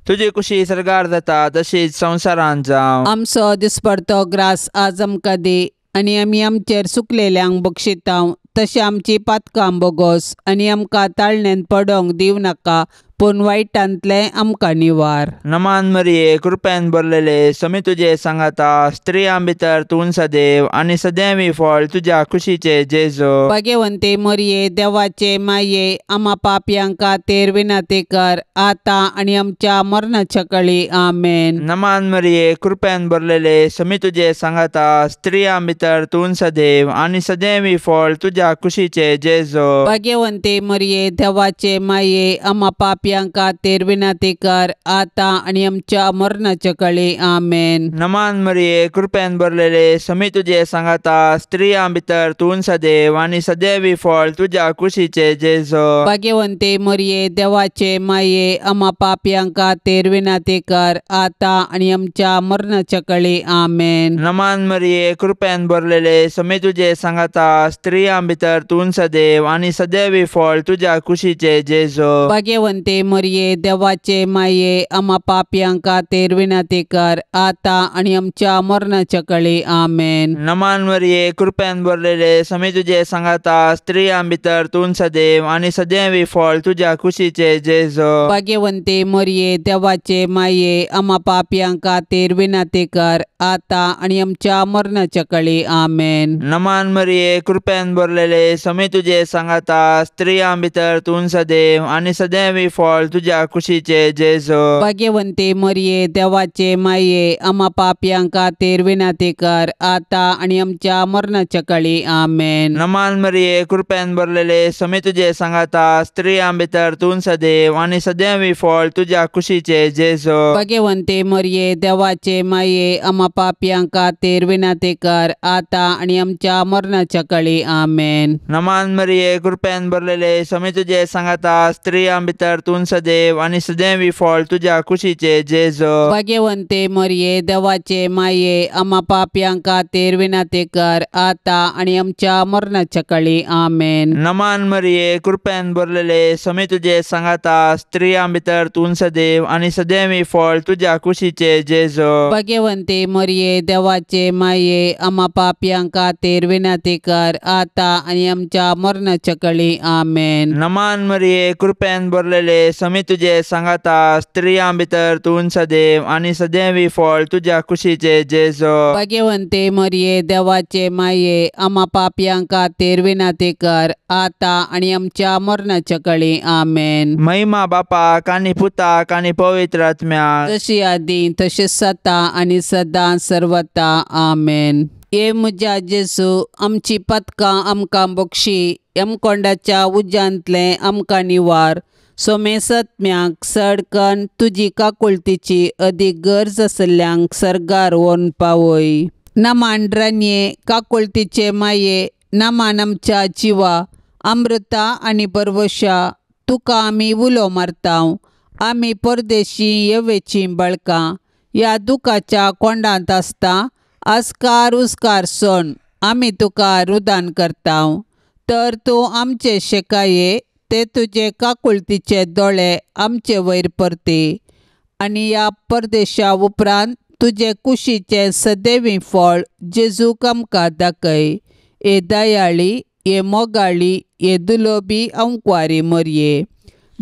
तुजी कुशी सर्गार जाता तशीच संवसारांत जावं. आमचो दिसपडतो ग्रास आज आमकां दी आनी आमी आमचेर सुकलेल्यांक बक्षितांव तशें आमची पातकां बोगोस आनी आमकां ताळण्यांत पडोंक दिवं नाका, पूण वायटांतलें आमकां निवार. नमान मरिये, कृपेन भरलेले, समी तुजे सांगाता, स्त्रियां भितर तूं सदैव आनी सदैवी फळ तुज्या कुशीचे जेजू. भाग्यवंते मरिये, देवाचे माये, आमा पापयांक खातीर विनंती कर आतां आनी आमच्या मरणाच्या कळी. आमेन. नमान मरिये, कृपेन भरलेले, समी तुजे सांगाता, स्त्रियां भितर तूं सदैव आनी सदैवी फळ तुज्या कुशीचे जेजू. भाग्यवंते मरिये, देवाचे माये, आमा पापयांक खातीर विनंती कर आतां आनी आमच्या मरणाच्या कळी. आमेन. नमान मरिये, कृपेन भरलेले, समी तुजे सांगाता, स्त्रियां भितर तूं सदैव आनी सदैवी फळ तुज्या कुशीचे जेजू. भाग्यवंते मरिये, देवाचे माये, आमा पापयांक खातीर विनंती कर आतां आनी आमच्या मरणाच्या कळी. आमेन. नमान मरिये, कृपेन भरलेले, समी तुजे सांगाता, स्त्रियां भितर तूं सदैव आनी सदैवी फळ तुज्या कुशीचे जेजू. भाग्यवंते मरिये, देवाचे माये, आमा पापयांक खातीर विनंती कर आतां आनी आमच्या मरणाच्या कळी. आमेन. नमान मरिये, कृपेन भरलेले, समी तुजे सांगाता, स्त्रियां भितर तूं सदैव आनी सदैवी फळ तुज्या कुशीचे जेजू. भाग्यवंते मरिये, देवाचे माये, आमा पापयांक खातीर विनंती कर आतां आनी आमच्या मरणाच्या कळी. आमेन. नमान मरिये, कृपेन भरलेले, समी तुजे सांगाता, स्त्रियां भितर तूं सदैव आनी सदैवी फळ तुज्या कुशीचे जेजू. भाग्यवंते मरिये, देवाचे माये, आमा पापयांक खातीर विनंती कर आतां आनी आमच्या मरणाच्या कळी. आमेन. नमान मरिये, कृपेन भरलेले, समी तुजे सांगाता, स्त्रियां भितर तूं सदैव आनी सदैवी फळ तुज्या कुशीचे जेजू. भाग्यवंते मरिये, देवाचे माये, आमा पापयांक खातीर विनंती कर आतां आनी आमच्या मरणाच्या कळी. आमेन. नमान मरिये, कृपेन भरलेले, समी तुजे सांगाता, स्त्रियां भितर तूं सदैव आनी सदैवी फळ तुज्या कुशीचे जेजू. भाग्यवंते मरिये, देवाचे माये, आमा पापयांक खातीर विनंती कर आतां आनी आमच्या मरणाच्या कळी. आमेन. नमान मरिये, कृपेन भरलेले, समी तुजे सांगाता, स्त्रियां भितर तूं सदैव आनी सदैवी फळ तुज्या कुशीचे जेजू. भाग्यवंते मरिये, देवाचे माये, आमा पापयांक खातीर विनंती कर आतां आनी आमच्या मरणाच्या कळी. आमेन. नमान मरिये, कृपेन भरलेले, समी तुजे सांगाता, स्त्रियां भितर तूं सदैव आनी सदैवी फळ तुज्या कुशीचे जेजू. भाग्यवंते मरिये, देवाचे माये, आमा पापयांक खातीर विनंती कर आतां आनी आमच्या मरणाच्या कळी. आमेन. महिमा बापाक आनी पुताक आनी पवित्र आत्म्याक, जशी आदी तशीच सता आनी सदां सर्वता. आमेन. हे म्हज्या जेजू, आमची पदकां आमकां बक्षी, यमकोंडाच्या उज्यांतलें आमकां निवार. सोमेसत्म्याक सडकन तुजी काकुळतीची अदीक गरज आसल्ल्यांक सर्गार व्हरून पावय. नमान रानये, काकुळतीचे माये, नमान आमच्या जिवा, अमृता आनी परवशा, तुका आमी उलो मारतांव. आमी परदेशी येवेचीं बळकां ह्या दुखाच्या कोंडांत आसता आस्कार उस्कार सण आमी तुका रुदान करतांव. तर तूं आमचे शेकाये ते तुजे काकुळतीचे दोळे आमचे वयर परती आनी ह्या परदेशा उपरांत तुजे कुशीचें सदैवी फळ जेजूक आमकां दाखय. हे दयाळी, हे मोगाळी, हे दुलोबी अंकवारी मरये,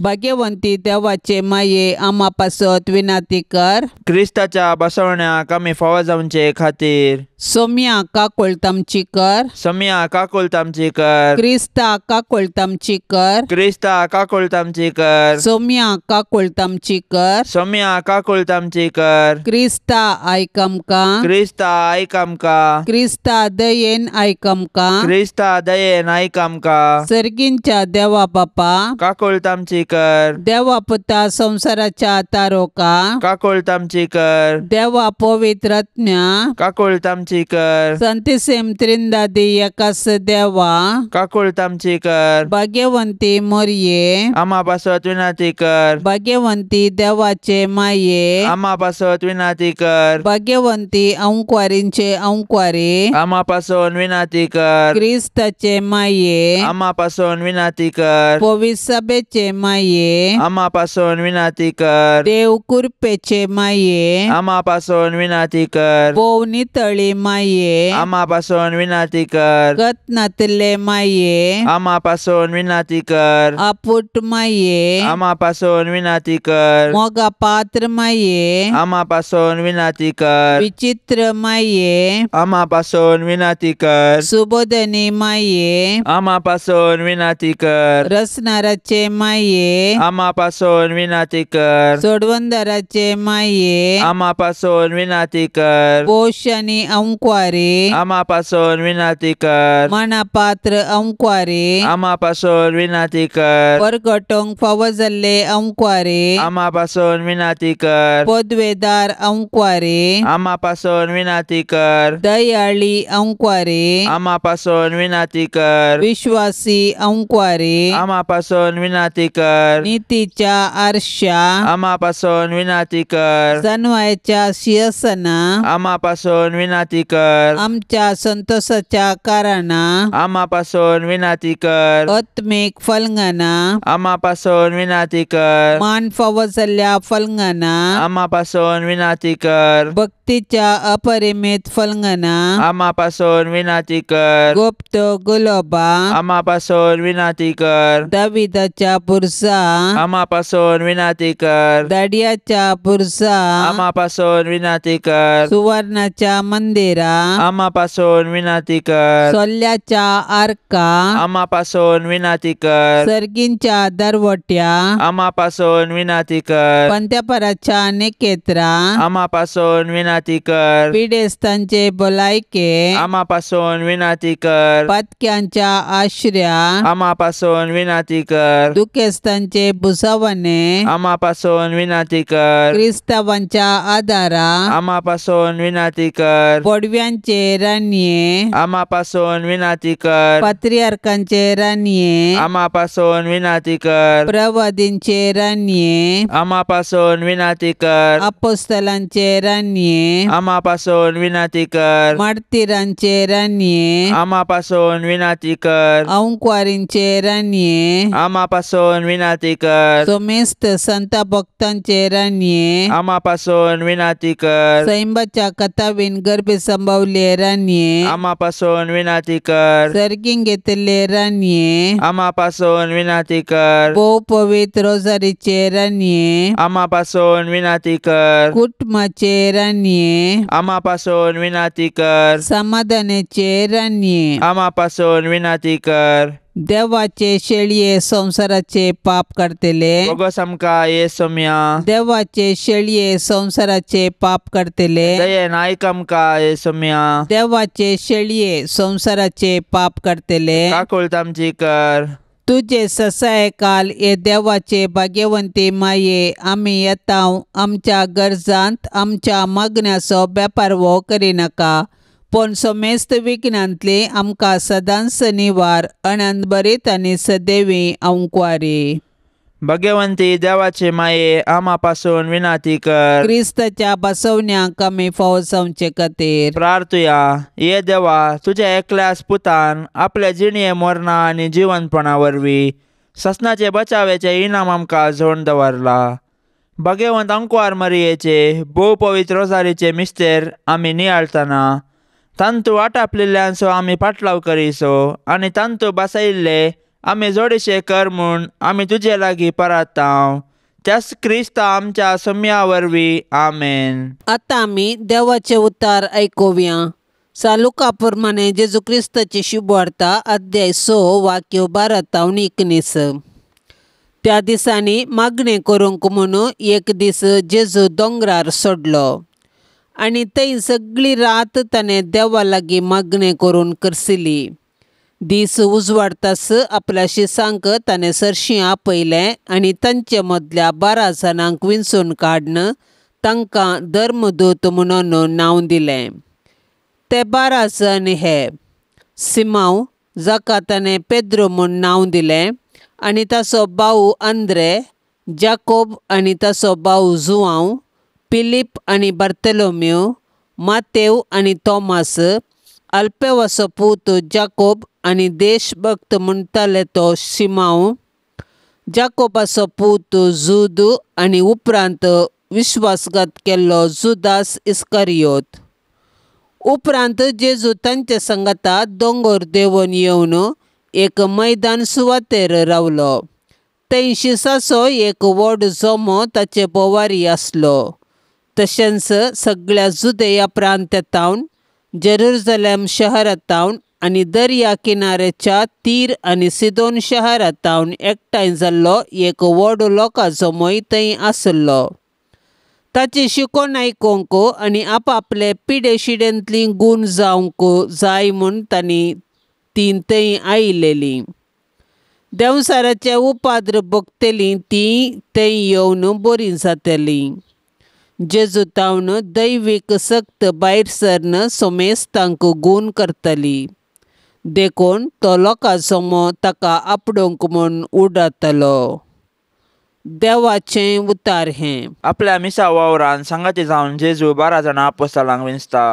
भाग्यवंती देवाचे माये आमा पासत विनाती कर। क्रिस्ताच्या बसवण्याक आमी फावो जावचे खातीर सोम्या काकुळतामची कर। सोम्या काकुळतामची कर। क्रिस्ता काकुळतामची कर। क्रिस्ता काकुळतामची कर। सोम्या काकुळतामची कर। सोम्या काकुळतामची कर। क्रिस्ता आयक आमकां। क्रिस्ता आयक आमकां। क्रिस्ता दयेन आयक आमकां। क्रिस्ता दयेन आयक आमकां। सर्गींच्या देवा बापा काकुळतामची कर। देवा पुता संवसाराच्या तारोका काकुळतामची कर। देवा पवित्र आत्म्या काकुळतामची कर। संतिसेम त्रिंदादी एकास देवा काकुळतामची कर। भाग्यवंती मोरये आमा पासत विनाती कर। भाग्यवंती देवाचे माये आमा पासत विनाती कर। भाग्यवंती अंकवारींचे अंकवारी आमा पासून विनाती कर। क्रिस्ताचे माये आमा पासून विनाती कर। पवित्र सभेचे माये आमा पासून विनाती कर। देव कृपेचे माये आमा पासून विनाती कर। भोव नितळी माये आमा पासून विनाती कर। गतनातले माये आमा पासून विनाती कर। आपुट माये आमा पासून विनाती कर। मोगा पात्र माये आमा पासून विनाती कर। विचित्र माये आमा पासून विनाती कर। सुबोधनी माये आमा पासून विनाती कर। रसनाराचे माये आमा पासून विनाती कर। सोडवंदराचे माये आमा पासून विनाती कर। पोषणी अंकवारी आमा पासून विनाती कर। मनापात्र अंकवारी आमा पासून विनाती कर। परगटोंक फावो जाल्ले अंकवारी आमा पासून विनाती कर। पदवेदार अंकवारी आमा पासून विनाती कर। दयाळी अंकवारी आमा पासून विनाती कर। विश्वासी अंकवारी आमा पासून विनाती कर। नीतीच्या आरशा आमा पासून विनाती कर। जनवायच्या शिरसना आमा पासून विनाती कर। आमच्या संतोषाच्या कारणा आमा पासून विनाती कर। आत्मिक फलंगना आमा पासून विनाती कर। मान फावो जाल्ल्या फलंगना आमा पासून विनाती कर। भक्तीच्या अपरिमित फलंगना आमा पासून विनाती कर। गुप्त गुलोबा आमा पासून विनाती कर। दाविदाच्या बुरसा आमा पासून विनाती कर। दाडियाच्या बुरसा आमा पासून विनाती कर। सुवर्णाच्या मंदिरा आमा पासून विनाती कर। सोल्याच्या आर्का आमा पासून विनाती कर। सर्गींच्या दरवट्या आमा पासून विनाती कर। पंत्यापराच्या निकेत्रा आमा पासून विनाती कर। पिडेस्तांचे भलायके आमा पासून विनाती कर। पातक्यांच्या आश्र्या आमा पासून विनाती कर। दुखेस्तांचे भुसावणे आमा पासून विनाती कर। क्रिस्तावांच्या आदारा आमा पासून विनाती कर। पडव्यांचे रानये आमा पासून विनाती कर। पात्रियार्कांचे रानये आमा पासून विनाती कर। प्रवादींचे रानये आमा पासून विनाती कर। अपोस्तलांचे रानये आमा पासून विनाती कर। मार्तीरांचे रानये आमा पासून विनाती कर। अंकवारींचे रानये आमा पासून विनाती कर। सोमेस्त संत भक्तांचे रानये आमा पासून विनाती कर। सैंबाच्या कथावीन गर्भे संभवले रानये आमा पासून विनाती कर। सर्गीं घेतिल्ले रानये आमा पासून विनाती कर। भोव पवित्र रोजारीचे रानये आमा पासून विनाती कर। कुटुंबाचे रानये आमा पासून विनाती कर। समाधानाचे रानये आमा पासून विनाती कर। देवाचे शेळये संवसाराचे पाप काडटले बोगस आमकां ये सोम्या। देवाचे शेळये संवसाराचे पाप काडटले दयेन आयक आमकां ये सोम्या। देवाचे शेळये संवसाराचे पाप काडटले काकुळट आमची कर। तुजे ससाय काल हे देवाचे भाग्यवंती माये आमी येता आमच्या गरजांत आमच्या मागण्याचो बेपारवो करिनाका पूण समेस्त विघ्नांतली आमकां सदांच निवार अनंत बरीत आनी सदैवी अंकवारी। भगवंती देवाचे माये आमा पासून विनाती कर। क्रिस्ताच्या बसवण्याक आमी फावो जावचे खातीर प्रार्थुया। ये देवा, तुज्या एकल्याच पुतान आपल्या जिणये मरणा आनी जिवनपणा वरवीं ससनाचे बचावेचे इनाम आमकां जोडून दवरला। भगवंत अंकवार मरियेचे भोव पवित्र रोजारीचे मिस्तेर आमी नियाळतना तांतू आटापलेल्यांचो आमी पाटलाव करीसो आनी तांतू बसयिल्ले आमी जोडीशे कर म्हूण आमी तुजे लागीं परातांव त्याच क्रिस्ता आमच्या सोम्या वरवीं आमेन. आतां आमी देवाचे उतार आयकुया. सालुका प्रमाणे जेजू क्रिस्ताची शुभवार्ता अध्याय 6 वाक्य 12 तावन 19. त्या दिसांनी मागणें करूंक म्हणून एक दीस जेजू दोंगरार सोडलो आनी थंय सगळी रात ताणें देवा लागीं मागणें करून करसिली. दीस उजवाडतास आपल्या शिसांक ताणें सरशीं आपयलें आनी तांचे मदल्या 12 जाणांक विंचून काडून तांकां धर्मदूत म्हणून नांव दिलें. ते 12 जाण हे: सिमांव जाका ताणें पेद्रो म्हूण नांव दिलें आनी ताचो भाव आंद्रे, जाकोब आनी ताचो भाव जुआंव, फिलीप आनी बार्तोलोमेव, मातेव आनी तोमास, अल्पेवाचो पूत जाकोब आनी देशभक्त म्हणटाले तो सिमांव, जाकोबाचो पूत जुद आनी उपरांत विश्वासघात केल्लो जुदास इस्कारियोत. उपरांत जेजू तांचे सांगाता दोंगर देंवन येवन एक मैदान सुवातेर रावलो. थंय शिसाचो एक व्हड जमो ताचे भोंवारी आसलो. तशेंच सगळ्या जुदेया प्रांतांतावन, जेरुजलेम शहरांतावन आनी दर्या किनाऱ्याच्या तीर आनी सिदोन शहरांतावन एकठांय जाल्लो एक व्हड लोकां जमोय थंय आसलो. ताची शिकोवण आयकूंक आनी आपआपले पिडेशिडेंतली गूण जावंक जाय म्हूण तांणी तीं थंय आयिल्लीं. देंवचाराचे उपाद्र भोगतलीं तीं थंय येवन बरीं जातलीं. जेजू तावन दैवीक सक्त भायर सरन सोमेस्तांक गूण करतली. देखून तो लोकां जमो ताका आपडोवंक म्हूण उडतलो. देवाचें उतार हें. आपल्या मिसा वावरान सांगाती जावन जेजू 12 जाणां आपोस्तालांक विंचता.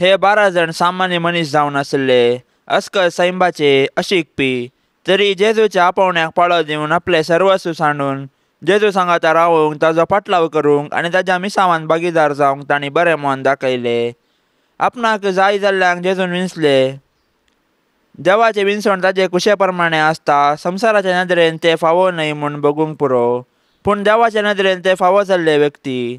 हे 12 जाण सामान्य मनीस जावन आसले, अस्कल सैंबाचे अशिकपी, तरी जेजूच्या आपोवण्याक पाळो दिवन आपले सर्वस्व सांडून जेजू सांगाता रावूंक, ताजो पाटलाव करूंक आनी ताज्या मिसावान भागीदार जावंक तांणी बरें मन दाखयलें. आपणाक जाय जाल्ल्यांक जेजून विंचले. देवाचें विंचवण ताजे कुशे प्रमाणे आसता. संवसाराच्या नदरेन ते फावो न्हय म्हूण बगूंक पुरो, पूण देवाच्या नदरेन ते फावो जाल्ले व्यक्ती.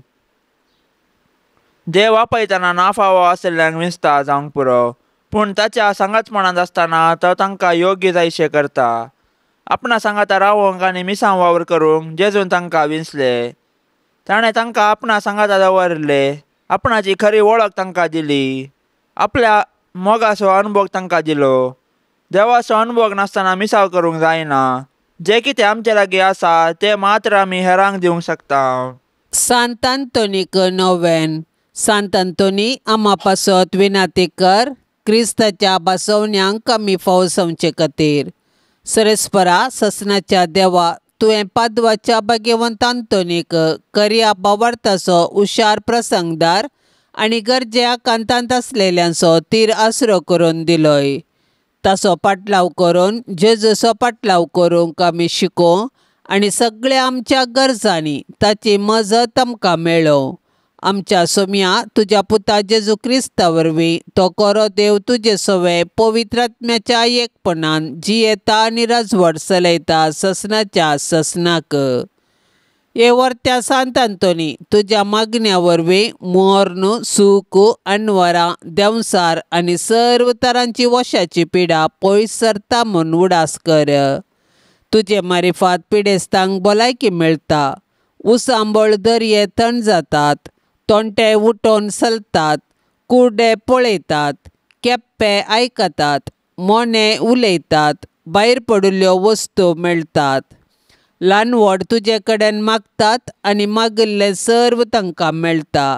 देव आपयतना ना फावो आशिल्ल्यांक विंचता जावंक पुरो, पूण ताच्या सांगातपणांत आसतना तो तांकां योग्य जायशें करता. आपणा सांगाता रावोंक आनी मिसांव वावर करूंक जेजून तांकां विंचले. ताणें तांकां आपणा सांगाता दवरले, आपणाची खरी वळख तांकां दिली, आपल्या मोगाचो अनुभव तांकां दिलो. देवाचो अनुभव नासतना मिसाव करूंक जायना. जें कितें आमचे लागीं आसा तें मात्र आमी हेरांक दिवंक शकता. सांत आंतोनीक नोवेन. सांत आंतोनी आमा पासत विनाती कर, क्रिस्ताच्या बसवण्यांक आमी फावो जावचे खातीर. सरेस्परा ससनाच्या देवा, तुवें पादवाच्या भाग्यवंत आंतोनीक करया बावार्थाचो हुशार प्रसंगदार आनी गरजे कांतांत आसलेल्यांचो तीर आसरो करून दिलोय. ताचो पाटलाव करून जेजूचो पाटलाव करूंक आमी शिकों आनी सगळ्या आमच्या गरजांनी ताची मजत आमकां मेळो. आमच्या सोम्या तुज्या पुता जेजू क्रिस्ता वरवीं तो कोरो देव तुजे सवे पवित्र आत्म्याच्या एकपणान जियेता आनी राजवट चलयता ससनाच्या ससनाक. हे वर्त्या सांत आंतोनी तुज्या मागण्या वरवीं मोर्न सूख अनवरां देंवसार आनी सर्व तरांची वशाची पिडा पयस सरता म्हूण उडास कर. तुजे मारिफात पिडेस्तांक भलायकी मेळटा, उसांबळ दर्ये थंड जातात, तोंटे उठोवन चलतात, कुर्डे पळयतात, केप्पे आयकतात, मोने उलयतात, भायर पडिल्ल्यो वस्तू मेळटात. ल्हान व्हड तुजे कडेन मागतात आनी मागिल्लें सर्व तांकां मेळटा.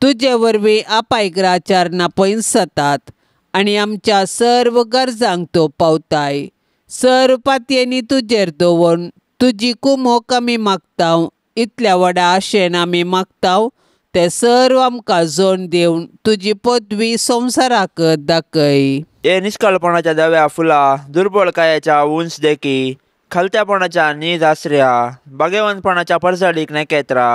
तुजे वरवीं आपायग्राचारणां पयस जातात आनी आमच्या सर्व गरजांक तूं पावताय. सर्व पातयेंनी तुजेर दवरून तुजी कुमोक आमी मागता. इतल्या व्हडा आशेन आमी मागता ते सर्व आमकां जोड दिवन तुजी पदवी संवसाराक दाखय. हे निष्कळपणाच्या दव्या फुलां, दुर्बळकायेच्या उंच देखी, खालत्यापणाच्या नीज आसऱ्या, भाग्यवंतपणाच्या परजळीक नेकेत्रा,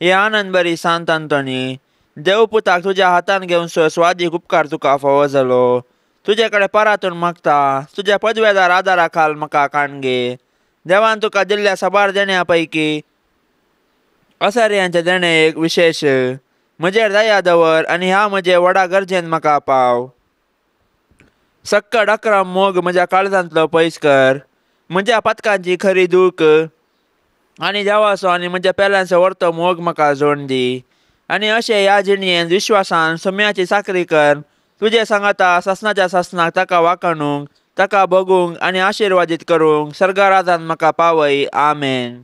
हे आनंद बरी सांत आंतोनी, देवपुताक तुज्या हातान घेवन स्वादीक उपकार तुका फावो जालो. तुजे कडेन परातून मागता तुज्या पदवेदार आदारा खाल म्हाका काणगे. देवान तुका दिल्ल्या साबार देण्या पैकी असार्यांचें देणें एक विशेश. म्हजेर दया दवर आनी ह्या म्हजे व्हडा गरजेन म्हाका पाव. सक्कड अक्रम मोग म्हज्या काळजांतलो पयस कर. म्हज्या पातकांची खरी दूख आनी देवाचो आनी म्हज्या पेल्यांचो व्हरतो मोग म्हाका जोड दी. आनी अशें ह्या जिणयेन विश्वासान सम्याची चाकरी कर तुजे सांगाता सासनाच्या सासनाक ताका वाखाणूंक ताका भोगूंक आनी आशिर्वादीत करूंक सर्गाराजान म्हाका पावय. आमेन.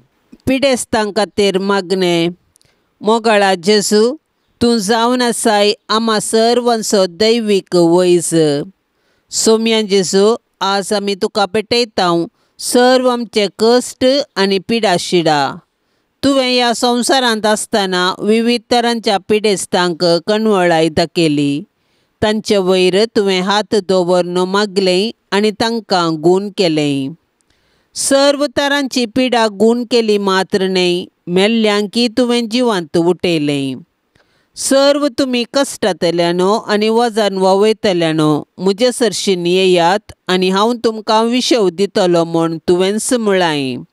पिडेस्तां खातीर मागणें. मोगाळा जेजू, तूं जावन आसाय आमा सर्वांचो दैवीक वैज. सोम्या जेजू, आज आमी तुका पेटयता सर्व आमचे कश्ट आनी पिडाशिडा. तुवें ह्या संवसारांत आसतना विविध तरांच्या पिडेस्तांक कणवळाय दाखयली. तांचे वयर तुवें हात दवरून मागलें आनी तांकां गूण केलें. सर्व तरांची पिडा गूण केली मात्र न्हय, मेल्ल्यांकी तुवें जिवांत उठयलें. सर्व तुमी कश्टांतल्यानो आनी वजन वावयतल्यानो म्हजे सरशीन येयात आनी हांव तुमकां विशव दितलो म्हूण तुवेंच म्हळां.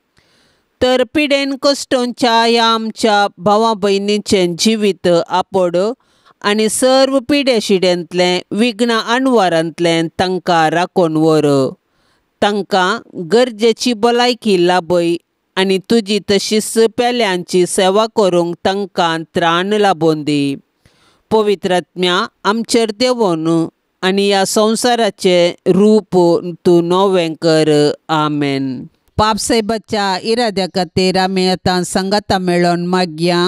तर पिडेन कश्टोंच्या ह्या आमच्या भावा भयणीचें जिवीत आपोड आनी सर्व पिडे शिड्यांतलें विघ्न अणवारांतलें तांकां राखून व्हर. तांकां गरजेची भलायकी लाभय आनी तुजी तशीच पेल्यांची सेवा करूंक तांकां त्राण लाबोवन दी. पवित्र आत्म्या आमचेर देंवोन आनी ह्या संवसाराचें रूप तूं नवें कर. आमेन. पापसाहेबाच्या इराद्या खातीर आमी आतां सांगाता मेळोन मागया.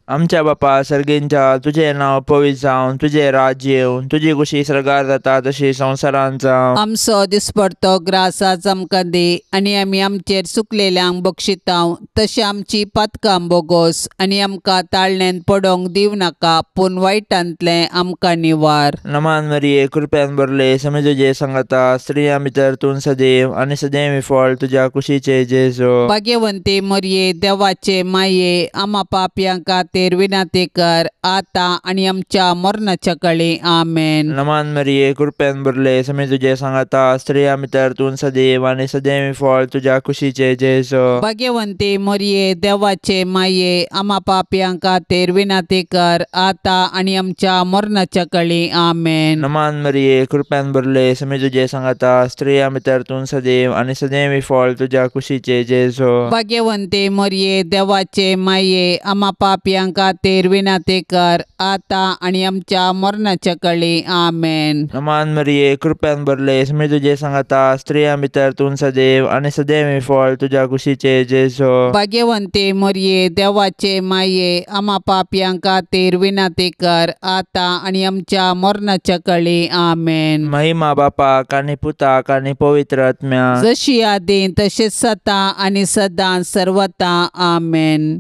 आमच्या बापा सर्गींच्या, तुजें नांव पवित्र जावं, तुजें राज्य येवं, तुजी कुशी सर्गार जाता तशी संवसारांत जावं. आमचो दिसपडतो ग्रास आज आमकां दी आनी आमी आमचेर चुकलेल्यांक बक्षितांव तशें आमची पातकां बोगोस आनी आमकां ताळणेन पडोंक दिवं नाका, पूण वायटांतलें आमकां निवार. नमान मरिये, कृपेन भरले, समे तुजे सांगाता, स्त्रियां भितर तूं सदैव आनी सदैव फळ तुज्या कुशीचे जेजू. भाग्यवंती मरिये, देवाचे माये, आमा पापयां खातीर विनंती कर आतां आनी आमच्या मरणाच्या कळी. आमेन. नमान मरिये, कृपेन भरले, समे तुजे सांगाता, स्त्रियां भितर तूं सदैव आनी सदैव फळ तुज्या कुशीचे जेजू. भाग्यवंती मरिये, देवाचे माये, आमा पापयां खातीर विनंती कर आतां आनी आमच्या मरणाच्या कळी. आमेन. नमान मरिये, कृपेन भरले, समे तुजे सांगाता, स्त्रियां भितर तूं सदैव आनी सदैव फळ तुज्या कुशीचे जेजू. भाग्यवंती मरिये, देवाचे माये, आमा पापयां खातीर विनंती कर आतां आनी आमच्या मरणाच्या कळी. आमेन. नमान मरिये, कृपेन भरले, समे तुजे सांगाता, स्त्रियां भितर तूं सदैव आनी सदैव फळ तुज्या कुशीचे जेजू. भाग्यवंती मरिये, देवाचे माये, आमा पापयां खातीर विनंती कर आतां आनी आमच्या मरणाच्या कळी. आमेन. महिमा बापाक आनी पुताक आनी पवित्र आत्म्याक, जशी आदीं तशेंच सदां आनी सदां सर्वता. आमेन.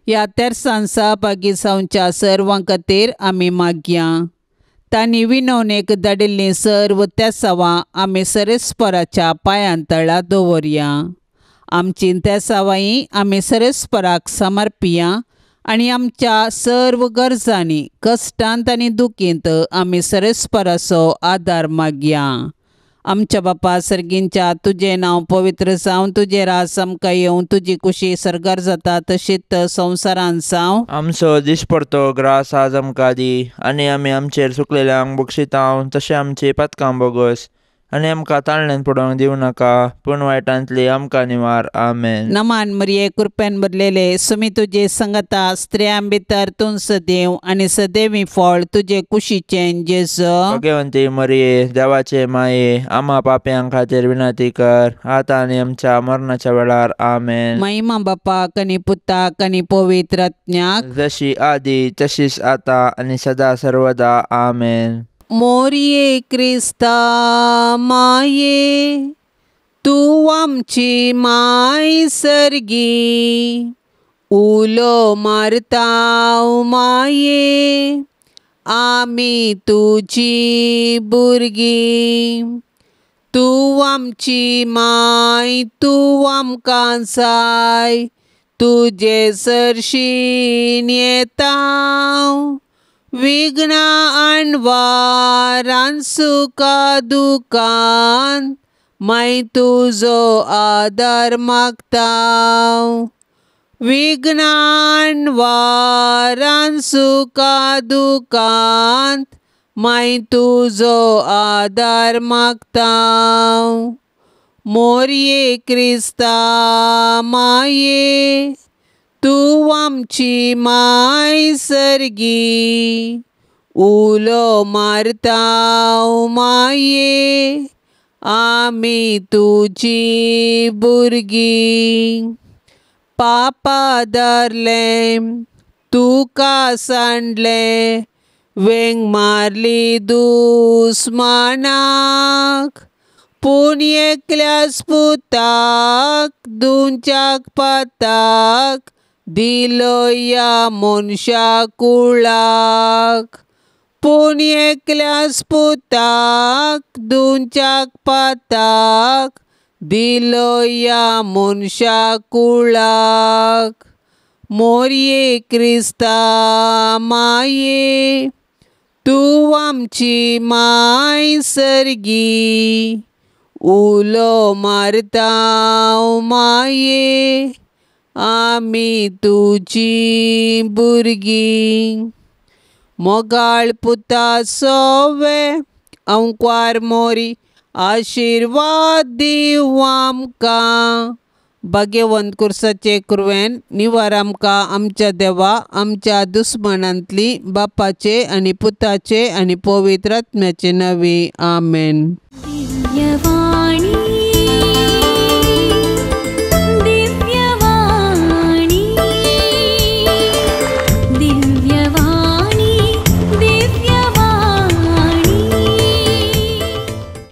ह्या तेरसान सहभागी जावच्या सर्वां खातीर आमी मागया. तांणी विनवणेक धाडिल्लीं सर्व तेसावां आमी सरेस्पराच्या पांयां तळा दवरया. आमची तेसावांय आमी सरेस्पराक समर्पिया आनी आमच्या सर्व गरजांनी कश्टांत आनी दुखींत आमी सरेस्पराचो आदार मागया. आमच्या बापा सर्गींच्या, तुजें नांव पवित्र जावं, तुजें राज आमकां येवं, तुजी कुशी सर्गार जाता तशीच संवसारांत जावं. आमचो दिसपडतो ग्रास आज आमकां दी आनी आमी आमचेर चुकलेल्यांक बक्षितांव तशें आमची पातकां बोगस आनी आमकां ताळणेन पडोवंक दिवं नाका, पूण वायटांतली आमकां निवार. आमेन. नमान मरिये, कृपेन भरलेले, सुमी तुजे संगता, स्त्रियां भितर तूं सदैव आनी सदैवी फळ तुजे कुशीचें जेजू. भाग्यवंती मरिये, देवाचे माये, आमा पापयां खातीर विनंती कर आतां आनी आमच्या मरणाच्या वेळार. आमेन. महिमा बापाक आनी पुताक आनी पवित्र आत्म्याक, जशी आदी तशीच आतां आनी सदा सर्वदा. आमेन. मोरये क्रिस्ता माये, तूं आमची माय सर्गी, उलो मारता माये, आमी तुजी भुरगीं. तूं आमची माय, तूं आमकां जाय, तुजे सरशीन येता, विघ्नां आणवारान सुखा दुखान माय तुजो आदार मागता. विघ्नां आणवारान सुखा दुखान माय तुजो आदार मागता. मोरये क्रिस्ता माये तूं आमची माय सर्गी उलो मारता माये आमी तुजी भुरगीं. पापा धरलें तुका सांडलें वेंग मारली दुस्मानाक पूण एकल्याच पुताक दुंच्याक पाताक दिलो ह्या मनशा कुळाक. पूण एकल्याच पुताक दुंच्याक पाताक दिलो ह्या मनशा कुळाक. मोरये क्रिस्ता माये तूं आमची माय सर्गी उलो मारता माये आमी तुजी भुरगीं. मोगाळ पुता सोवे अंकवार मोरी आशिर्वाद दिवं आमकां. भाग्यवंत कुर्साचे कुरवेन निवार आमकां आमच्या देवा आमच्या दुस्मनांतली बापाचे आनी पुताचे आनी पवित्र आत्म्याचे नांवी आमेन. दिव्यवाणी.